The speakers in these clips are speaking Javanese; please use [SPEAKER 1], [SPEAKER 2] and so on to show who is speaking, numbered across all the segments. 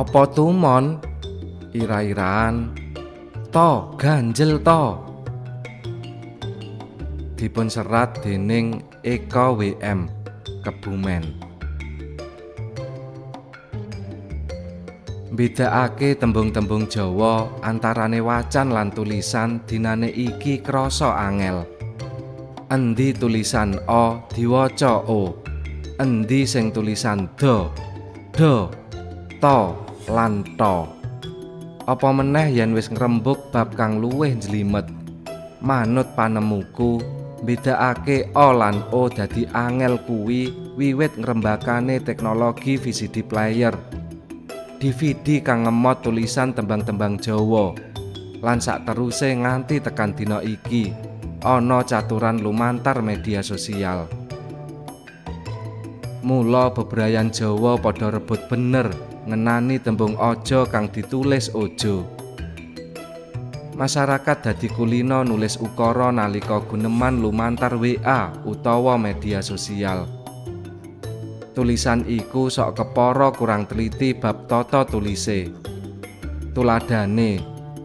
[SPEAKER 1] Apa tumon? Ira-iraan. To ganjel to. Dipun serat dening Eka WM Kebumen. Mbedakake tembung-tembung Jawa antarane wacan lan tulisan dinane iki krasa angel. Endi tulisan O diwaca O, endi sing tulisan D, D, To lan To. Apa meneh yen wis ngrembug bab kang luwih njlimet. Manut panemuku, mbedakake O lan O dadi angel kuwi wiwit ngrembakane teknologi VCD player. DVD kang ngemot tulisan tembang-tembang Jawa. Lan sakteruse nganti tekan dina iki ana caturan lumantar media sosial. Mula bebrayan Jawa padha rebut bener ngenani tembung aja kang ditulis ojo. Masyarakat dadi kulina nulis ukara nalika guneman lumantar WA utawa media sosial. Tulisan iku sok kepara kurang teliti bab tata tulise. Tuladhane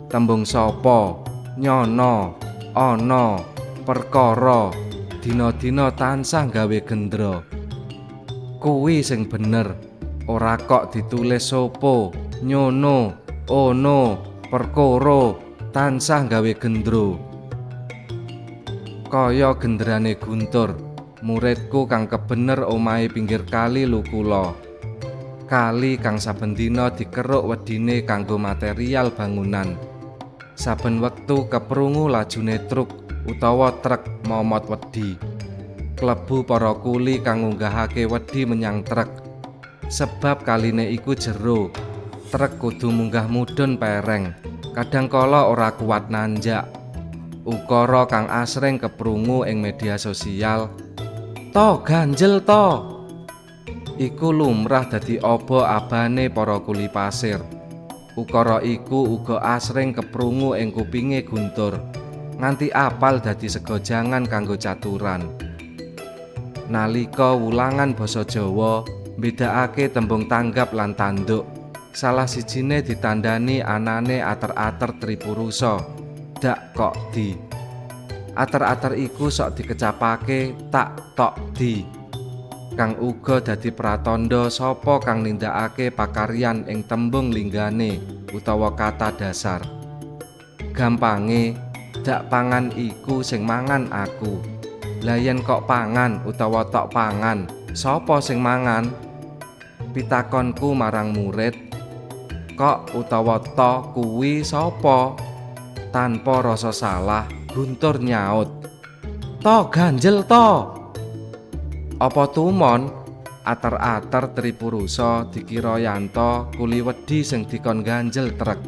[SPEAKER 1] tembung sapa, nyana, ana, perkara, dina-dina tansah gawe gendra. Kuwi sing bener, ora kok ditulis sopo, nyono, ono, perkara, tansah gawe gendro. Kaya gendrane Guntur, muridku kang kebener omahe pinggir kali Lukula. Kali kang saben dina dikeruk wedine kanggo material bangunan. Saben wektu keprungu lajune truk utawa truk momot wedi. Klebu para kuli kang ngunggahake wedi menyang truk. Sebab kaline iku jero. Truk kudu munggah mudhun pereng. Kadang kala ora kuat nanjak. Ukara kang asring keprungu ing media sosial, to ganjel to. Iku lumrah dadi aba-abane para kuli pasir. Ukara iku uga asring keprungu ing kupinge Guntur, nganti apal dadi sega jangan kanggo caturan. Nalika wulangan basa Jawa mbedakake tembung tanggap lan tanduk, salah sijine ditandani anane ater-ater tripurusa, dak kok di. Ater-ater iku sok dikecapake tak tok di, kang uga dadi pratandha sapa kang nindakake pakaryan ing tembung linggane utawa kata dasar. Gampange, dak pangan iku sing mangan aku. Lah yen kok pangan utawa tok pangan, sapa sing mangan? Pitakonku marang murid, kok utawa to kuwi sapa? Tanpa rasa salah, Guntur nyaut, to ganjel to. Apa tumon? Ater-ater tripurusa dikira yanto kuli wedi sing dikon ganjel truk.